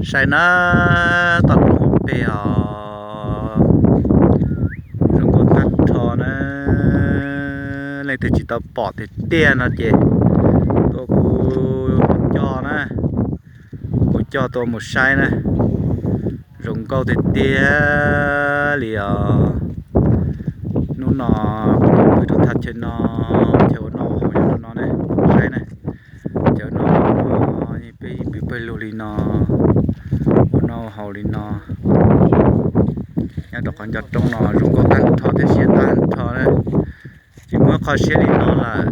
Saib na, toj roob hauv pes os, zoo nkauj tag nrho na. Leej twg tsis tau pom tiag tiag no ces tuaj kuv coj na, kuv coj tuaj mus saib na. Zoo nkauj tiag tiag li os. Hnub no kuv tuaj pw rau thaj chaw no, chaw ua noj ua haus yog no ne, saib na. Chaw no peb pw pawg lug li no, ua noj ua haus li no. Nyob rau qhov ncov roob no zoo nkauj tag nrho thiab siab tag nrho na. Tsis muaj qhov siab li no lawm.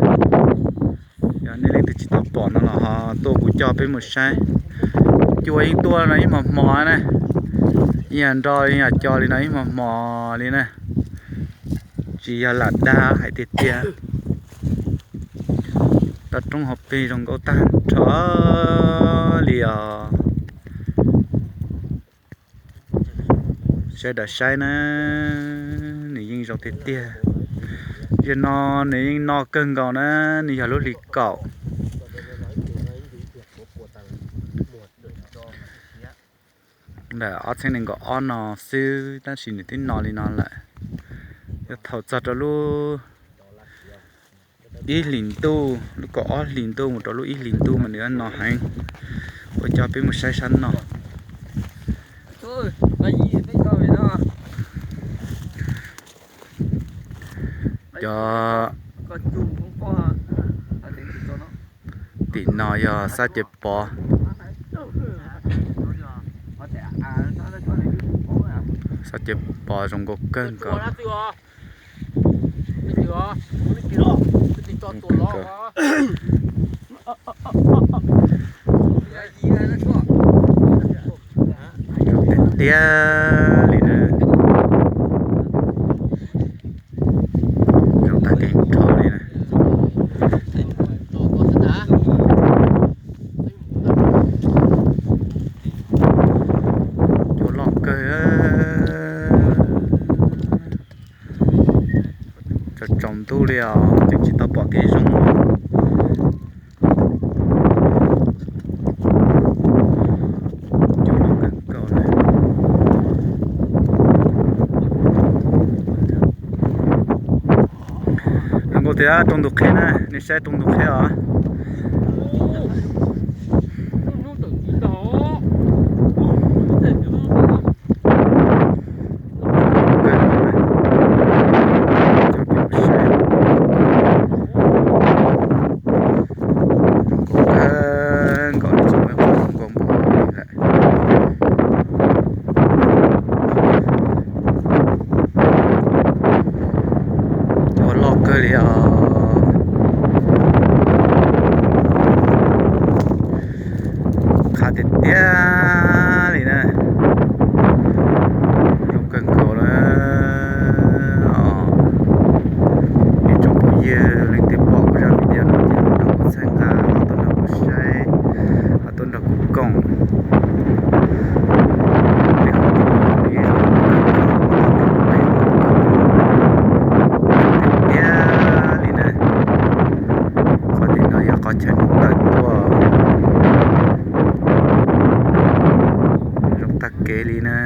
Yog nej leej twg tsis tau pom no los ho tuaj kuv coj peb mus saib. Cua yeej tuaj no ib hmos hmo na, ib yam nroj ib yam co li no ib hmos hmo li na. Tsis yog lam dag hais tiag tiag. Toj roob hauv pes zoo nkauj tag nrho li os. Sawv daws saib na, nws yeej zoo tiag tiag. Zaum no nws yeej no kawg nkaus na, nws yog lub hlis kaum ntawm ob txhiab nees nkaum ob no xwb, tab sis nws twb no li no lawm. Yog thaum txog rau lub ib hlis ntuj, lub kaum ob hlis ntuj mus rau lub ib hlis ntuj mas nws no heev. Kuv coj peb mus saib sab no. Cov tim no yog Xab Cev Pov. Xab Cev Pov zoo nkauj kawg nkaus. Zoo tiag tiag li na. Zoo tag kev nrho li na. Cua loj kawg. Tsaus tsaus ntuj li os, tseem tsis tau pom kev zoo. Cua loj kawg nkaus li. Zoo nkauj tiag, rau ntug qheb na, nej saib rau ntug qheb os. Zoo nkauj kawg nkaus li, tsis muaj qhov zoo nkauj npaum li lawm. Cua loj kawg li os. Qab tiag tiag li na. Zoo kawg nkaus lawm os. Ib tsoom phooj ywg leej twg pom kuv zaj video no ces ho nrog kuv txhawb nqa, ho tuaj nrog kuv saib, ho tuaj nrog kuv koom. Tiag tiag li na. Qhov tim no yog qhov chaw hnub tawm tuaj. Zoo tag kev li na.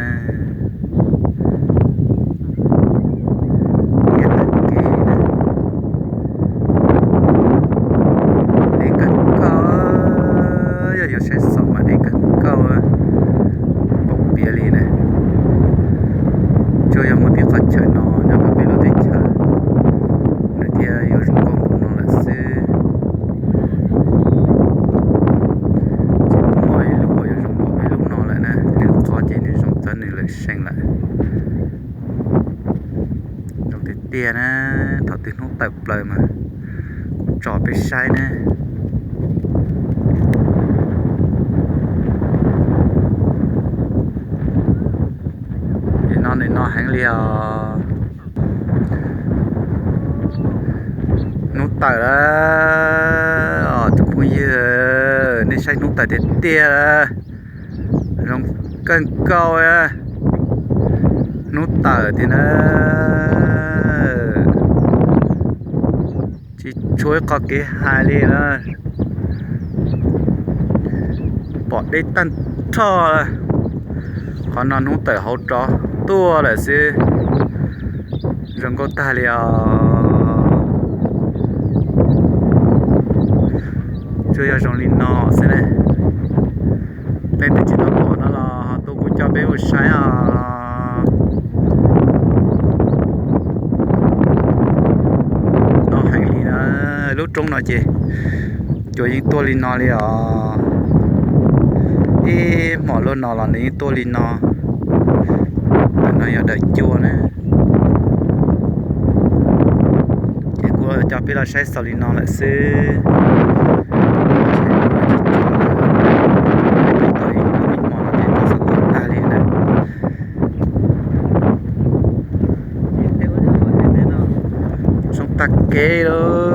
Tiag tag kev li na. Deb kawg nkaus, yog yuav saib xaus mas deb kawg nkaus, poob piav li na. Tsuas yog muaj tib qhov chaw no nyob rau peb lub teb chaws, nws thiaj yuav zoo nkauj npaum no lawm xwb. Tsis muaj ib lub uas yuav zoo npaum peb lub no lawm na, nws qhov ces nws zoo txawv nws lawm seem lawm. Zoo tiag tiag na, thaum twg hnub tawm plaws mas kuv tso peb saib na. Nim no nim no heev li os. Hnub tawm lawm os tsoom phooj ywg, nej saib hnub tawm tiag tiag lawm. Zoo kawg nkaus, hnub tawm tiag na. Tsis tshuav ib qho kev hais li na. Pom deb tag txhoj. Qhov no hnub tawm hauv rov tuaj lawm xwb. Zoo nkauj tag li os. Tsuas yog zoo li no xwb ne. Leej twg tsis tau pom no los ho tuaj kuv coj peb mus saib os. No heev li na, lub roob no ces cua yeej tuaj li no li os. Ib hmos luaj no los nws yeej tuaj li no. Ntawm no yog dawm cua na. Ces kuv coj peb los saib xaus li no lawm xwb. Ib hmos no ces tau xav tuaj tag li na. Zoo tag kev lawm.